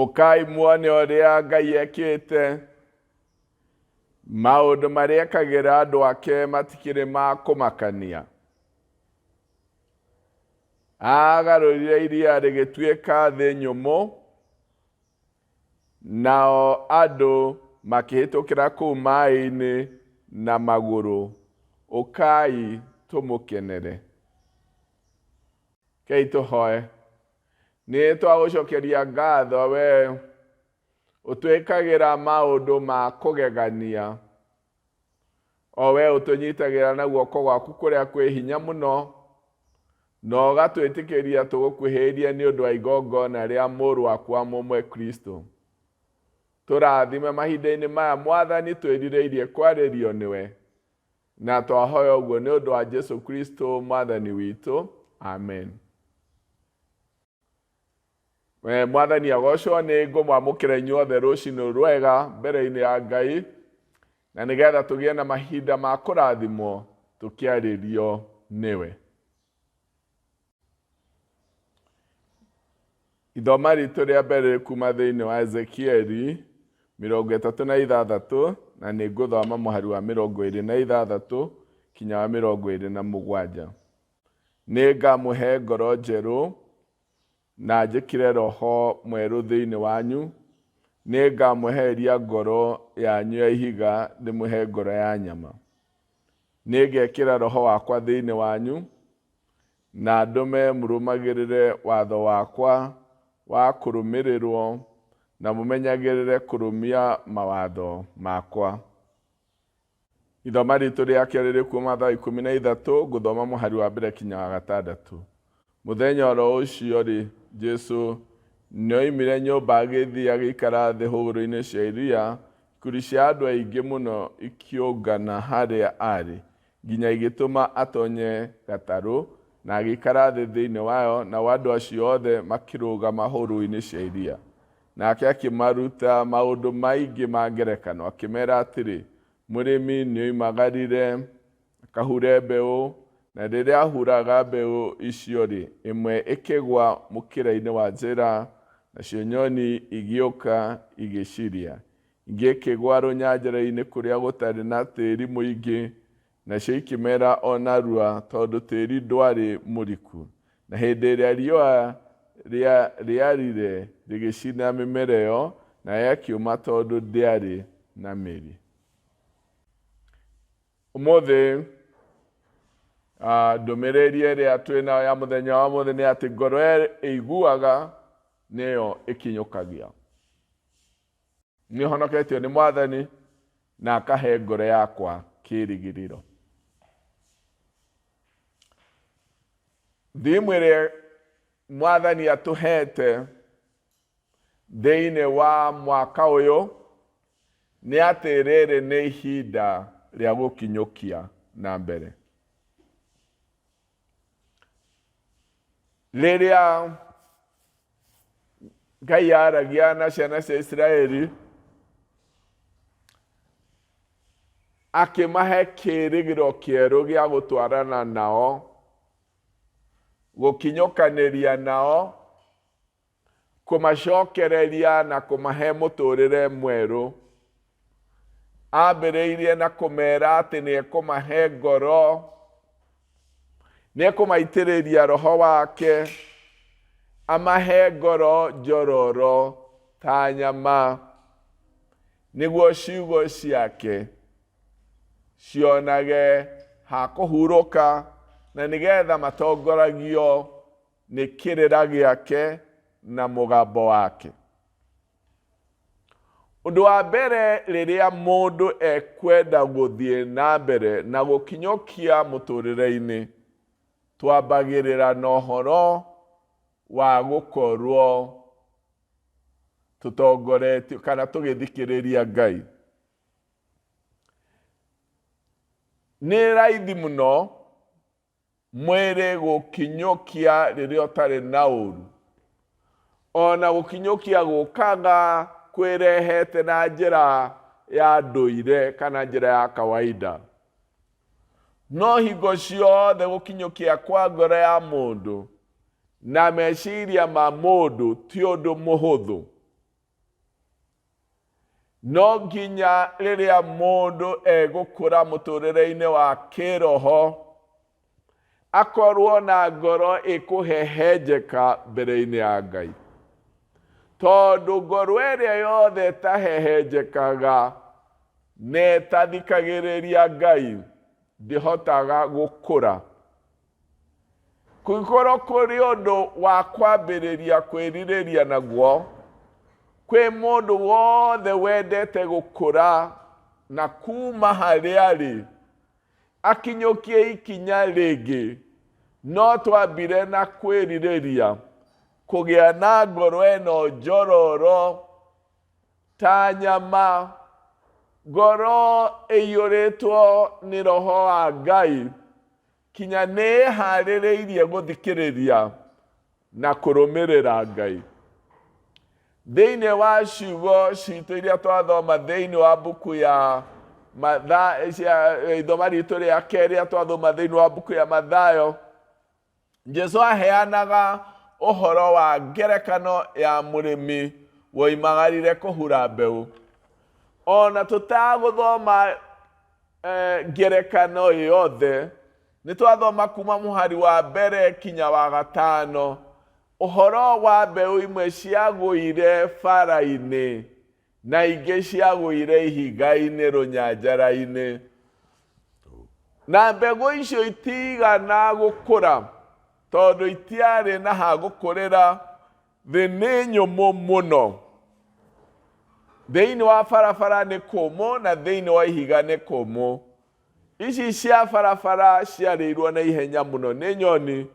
Ũkai muone ũrĩa Ngai ekĩte. Maũndũ marĩa ekagĩra andũ ake matikĩrĩ ma kũmakania. Aagarũrire iria rĩgĩtuĩka thĩ nyũmũ, nao andũ makĩhĩtũkĩra kũu maĩ-inĩ na magũrũ. Ũkai tũmũkenere. Rekei tũhoe. Nĩ twagũcokeria ngatho we ũtwĩkagĩra maũndũ ma kũgegania, o we ũtũnyitagĩra na guoko gwaku kũrĩa kwĩ hinya mũno, na ũgatwĩtĩkĩria tũgũkuhĩrĩrie nĩ ũndũ wa igongona rĩa mũrũ waku wa mũmwe Kristo. Tũrathime mahinda-inĩ maya Mwathani twĩrirĩirie kwarĩrio nĩwe, na twahoya ũguo nĩ ũndũ wa Jesu Kristo Mwathani witũ. Amen. Mwathani agocwo. Nĩ ngũmwamũkĩra inyuothe rũcinĩ rwega mbere-inĩ ya Ngai, na nĩgetha tũgĩe na mahinda ma kũrathimwo tũkĩarĩrio nĩwe. Ithoma ritũ rĩa mbere rĩ kuma thĩinĩ wa Ezekieli 36, na nĩ ngũthoma mũhari wa 26 kinya wa 27. Nĩ ngamũhe ngoro njerũ na njĩkĩre roho mwerũ thĩinĩ wanyu. Nĩ ngamwehereria ngoro yanyu ya ihiga ndĩmũhe ngoro ya nyama. Nĩ ngekĩra roho wakwa thĩinĩ wanyu na ndũme mũrũmagĩrĩre watho wakwa wa kũrũmĩrĩrwo na mũmenyagĩrĩre kũrũmia mawatho makwa. Ithoma ritũ rĩa kerĩ rĩ kuuma thaa 13, ngũthoma mũhari wa mbere kinya wa gatandatũ. Mũthenya oro ũcio-rĩ, Jesu nĩoimire nyũmba agĩthiĩ agĩikara thĩ hũgũrũ-inĩ cia iria. Ikundi cia andũ aingĩ mũno ikĩũngana harĩa aarĩ, nginya igĩtũma atonye gatarũ, na agĩikara thĩ thĩinĩ wayo, nao andũ acio othe makĩrũgama hũgũrũ-inĩ cia iria. Nake akĩmaruta maũndũ maingĩ ma ngerekano, akĩmera atĩrĩ, Mũrĩmi nĩoimagarire akahure mbeũ, na rĩrĩa aahuraga mbeũ icio-rĩ, ĩmwe ĩkĩgwa mũkĩra-inĩ wa njĩra, nacio nyoni igĩũka igĩcirĩa. Ĩngĩ ĩkĩgwa rũnyanjara-inĩ kũrĩa gũtarĩ na tĩri mũingĩ, nacio ikĩmera o narua tondũ tĩri ndwarĩ mũriku. Na hĩndĩ ĩrĩa riũa rĩarire rĩgĩcina mĩmera ĩyo, nayo ĩkĩũma tondũ ndĩarĩ na mĩri. Ũmũthĩ ndũmĩrĩri ĩrĩa twĩ nayo ya mũthenya wa ũmũthĩ nĩ atĩ ngoro ĩiguaga nĩyo ĩkinyũkagia. Nĩ honoketio nĩ Mwathani na akahe ngoro yakwa kĩĩrĩgĩrĩro. Thimu ĩrĩa Mwathani atũhete thĩinĩ wa mwaka ũyũ nĩ atĩ rĩrĩ nĩ ihinda rĩa gũkinyũkia na mbere. Rĩrĩa Ngai aragia na ciana cia Isiraeli akĩmahe kĩĩrĩgĩrĩro kĩerũ gĩa gũtwarana nao, gũkinyũkanĩria nao, kũmacokereria na kũmahe mũtũrĩre mwerũ. Ambĩrĩirie na kũmera atĩ nĩ ekũmahe ngoro, nĩ ekũmaitĩrĩria roho wake, amahe ngoro njororo ta nyama, nĩguo ciugo ciake cionage ha kũhurũka na nĩgetha matongoragio nĩ kĩrĩra gĩake na mũgambo wake. Ũndũ wa mbere rĩrĩa mũndũ ekwenda gũthiĩ na mbere na gũkinyũkia mũtũrĩre-inĩ, twambagĩrĩra na ũhoro wa gũkorwo tũtongoretio kana tũgĩthikĩrĩria Ngai. Nĩ raithi mũno mwĩrĩ gũkinyũkia rĩrĩa ũtarĩ na ũru, ona gũkinyũkia gũkaga kwĩrehete na njĩra ya ndũire kana njĩra ya kawaida. No hingo ciothe gũkinyũkia kwa ngoro ya mũndũ na meciria ma mũndũ ti ũndũ mũhũthũ. No nginya rĩrĩa mũndũ egũkũra mũtũrĩre-inĩ wa kĩroho, akorwo na ngoro ĩkũhehenjeka mbere-inĩ ya Ngai. Tondũ ngoro ĩrĩa yothe ĩtahehenjekaga na ĩtathikagĩrĩria Ngai ndĩhotaga gũkũra. Kũngĩkorwo kũrĩ ũndũ wa kwambĩrĩria kwĩrirĩria naguo, kwĩ mũndũ wothe wendete gũkũra na kuma harĩa arĩ akinyũkie ikinya rĩngĩ, no twambire na kwĩrirĩria kũgĩa na ngoro ĩno njororo ta nyama, ngoro ĩiyũrĩtwo nĩ Roho wa Ngai, kinya nĩ ĩharĩrĩirie gũthikĩrĩria na kũrũmĩrĩra Ngai. Thĩinĩ wa ciugo citũ iria twathoma thĩinĩ wa mbuku ya ithoma ritũ rĩa kerĩ rĩa twathoma thĩinĩ wa mbuku ya Mathayo, Jesu aheanaga ũhoro wa ngerekano ya mũrĩmi woimagarire kũhura mbeũ. Ona tũtagũthoma ngerekano yothe, nĩ twathoma kuma mũhari wa mbere kinya wa gatano, ũhoro wa mbeũ imwe ciagũire bara-inĩ na ingĩ ciagũire ihiga-inĩ rũnyanjara-inĩ. Na mbegũ icio itigana gũkũra tondũ itiarĩ na ha gũkũrĩra, thĩ nĩ nyũmũ mũno. Thĩinĩ wa barabara nĩ kũmũ na thĩinĩ wa ihiga nĩ kũmũ. Ici cia barabara ciarĩirwo na ihenya mũno nĩ nyoni,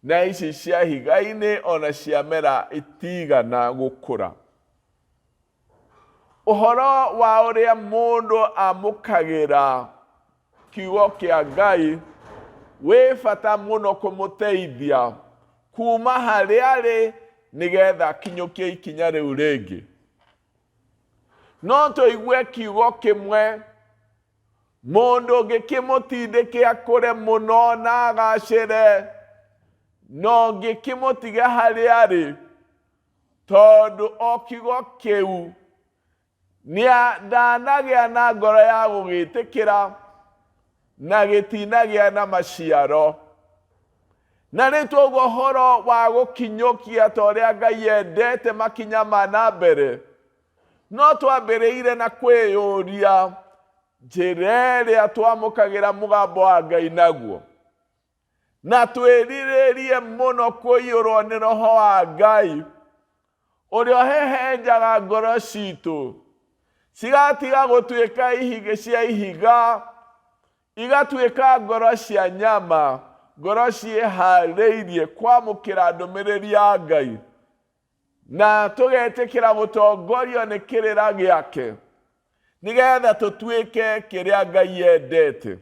na ici cia ihiga-inĩ ona ciamera itigana gũkũra. Ũhoro wa ũrĩa mũndũ amũkagĩra kiugo kĩa Ngai wĩ bata mũno kũmũteithia kuma harĩa arĩ nĩgetha akinyũkie ikinya rĩu rĩngĩ. No tũigue kiugo kĩmwe mũndũ ũngĩkĩmũtindĩke akũre mũno na agacĩre, no ũngĩkĩmũtige harĩa arĩ, tondũ o kiugo kĩu ndanagĩa na ngoro ya gũgĩtĩkĩra na gĩtinagĩa na maciaro. Na rĩu twaigua ũhoro wa gũkinyũkia ta ũrĩa Ngai endete makinya ma na mbere, no twambĩrĩire na kwĩyũria njĩra ĩrĩa twamũkagĩra mũgambo wa Ngai naguo, na twĩrirĩrie mũno kũiyũrwo nĩ Roho wa Ngai ũrĩa ũhehenjaga ngoro citũ cigatiga gũtuĩka ihigĩ cia ihiga, igatuĩka ngoro cia nyama, ngoro ciĩharĩirie kwamũkĩra ndũmĩrĩri ya Ngai, na tũgetĩkĩra gũtongorio nĩ kĩrĩra gĩake nĩgetha tũtuĩke kĩrĩa Ngai endete.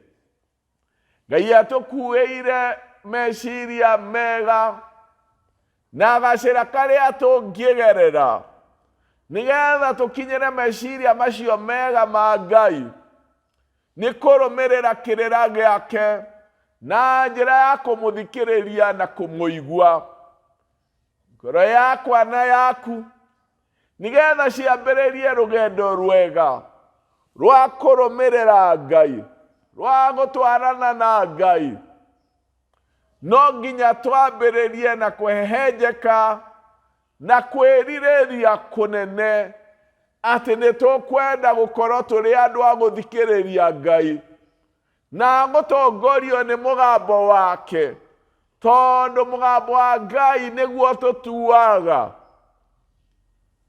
Ngai atũkuĩire meciria mega na gacĩra karĩa tũngĩgerera nĩgetha tũkinyĩre meciria macio mega ma Ngai nĩ kũrũmĩrĩra kĩrĩra gĩake na njĩra ya kũmũthikĩrĩria na kũmũigua. Ngoro yakwa na yaku nĩgetha ciambĩrĩrie rũgendo rwega rwa kũrũmĩrĩra Ngai, rwa gũtwarana na Ngai, no nginya twambĩrĩrie na kũhehenjeka na kwĩrirĩria kũnene atĩ nĩ tũkwenda gũkorwo tũrĩ andũ a gũthikĩrĩria Ngai na gũtongorio nĩ mũgambo wake, tondũ mũgambo wa Ngai nĩguo tũtuaga.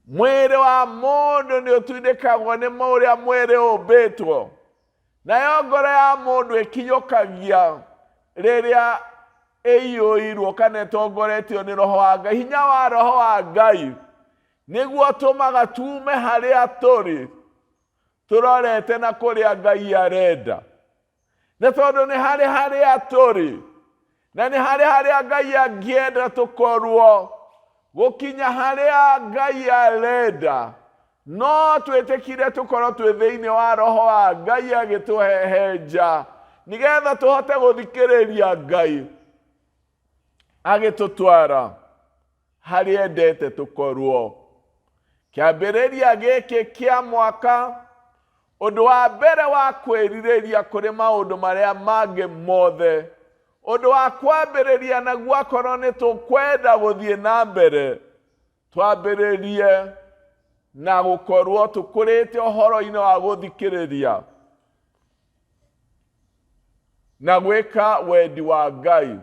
Mwĩrĩ wa mũndũ nĩ ũtindĩkagwo nĩ ũrĩa mwĩrĩ ũmbĩtwo, nayo ngoro ya mũndũ ĩkinyũkagia rĩrĩa ĩiyũirwo kana ĩtongoretio nĩ Roho wa Ngai. Hinya wa Roho wa Ngai nĩguo ũtũmaga tume harĩa tũrĩ tũrorete na kũrĩa Ngai arenda. Na tondũ nĩ harĩ harĩa tũrĩ na nĩ harĩ harĩa Ngai angĩenda tũkorwo, gũkinya harĩa Ngai arenda, no twĩtĩkire tũkorwo twĩ thĩinĩ wa Roho wa Ngai agĩtũhehenja nĩgetha tũhote gũthikĩrĩria Ngai agĩtũtwara harĩa endete tũkorwo. Kĩambĩrĩria gĩkĩ kĩa mwaka, ũndũ wa mbere wa kwĩrirĩria kũrĩ maũndũ marĩa mangĩ mothe, ũndũ wa kwambĩrĩria naguo akorwo nĩ tũkwenda gũthiĩ na mbere, twambĩrĩrie na gũkorwo tũkũrĩte ũhoro-inĩ wa gũthikĩrĩria na gwĩka wendi wa Ngai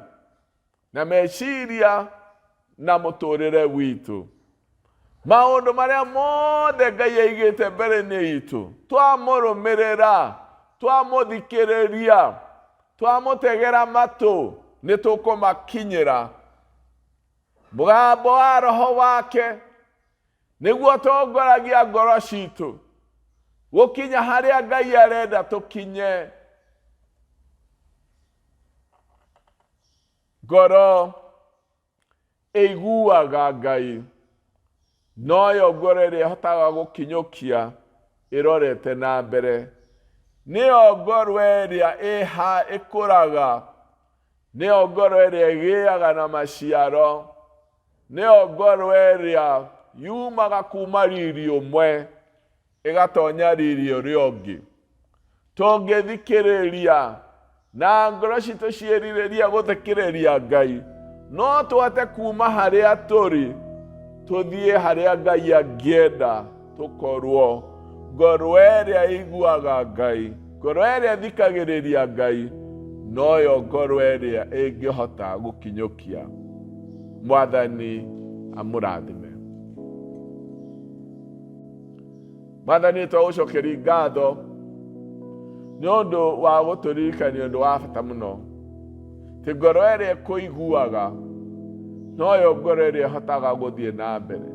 na meciria na mũtũrĩre witũ. Maũndũ marĩa mothe Ngai aigĩte mbere-inĩ itũ, twamũrũmĩrĩra, twamũthikĩrĩria, twamũtegera matũ, nĩ tũkũmakinyĩra. Mũgambo wa Roho wake nĩguo tongoragia ngoro citũ gũkinya harĩa Ngai arenda tũkinye. Ngoro ĩiguaga Ngai noyo ngoro ĩrĩa ĩhotaga gũkinyũkia ĩrorete na mbere. Nĩyo ngoro ĩrĩa ĩha ĩkũraga, nĩyo ngoro ĩrĩa ĩgĩaga na maciaro, nĩyo ngoro ĩrĩa yumaga kuma riri ũmwe ĩgatonya riri ũrĩa ũngĩ. Tũngĩthikĩrĩria na ngoro citũ ciĩrirĩria gũthikĩrĩria Ngai, no tũhote kuma harĩa tũrĩ tũthiĩ harĩa Ngai angĩenda tũkorwo. Ngoro ĩrĩa ĩiguaga Ngai, ngoro ĩrĩa ĩthikagĩrĩria Ngai, noyo ngoro ĩrĩa ĩngĩhota gũkinyũkia. Mwathani amũrathime. Mwathani, twagũcokeria ngatho nĩ ũndũ wa gũtũririkania ũndũ wa bata mũno, ti ngoro ĩrĩa ĩkũiguaga noyo ngoro ĩrĩa ĩhotaga gũthiĩ na mbere.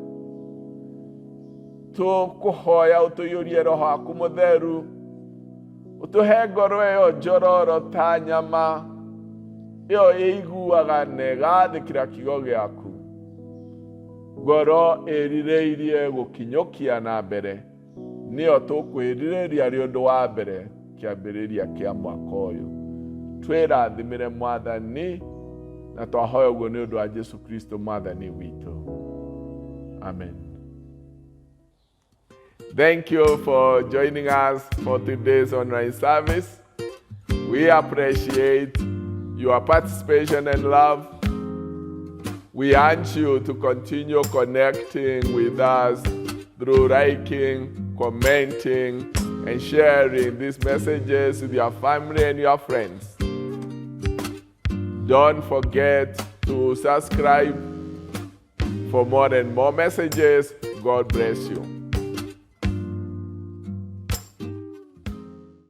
Tũkũhoya ũtũiyũrie Roho waku Mũtheru, ũtũhe ngoro ĩyo njororo ta nyama, ĩyo ĩiguaga na ĩgathĩkĩra kiugo gĩaku, ngoro ĩrirĩirie gũkinyũkia na mbere, nĩyo tũkwĩrirĩria arĩ ũndũ wa mbere kĩambĩrĩria kĩa mwaka ũyũ. Twĩrathimĩre Mwathani, na twahoya ũguo nĩ ũndũ wa Jesu Kristo Mwathani witũ. Amen. Thank you for joining us for today's online service. We appreciate your participation and love. We urge you to continue connecting with us through liking, commenting, and sharing these messages with your family and your friends. Don't forget to subscribe for more and more messages. God bless you.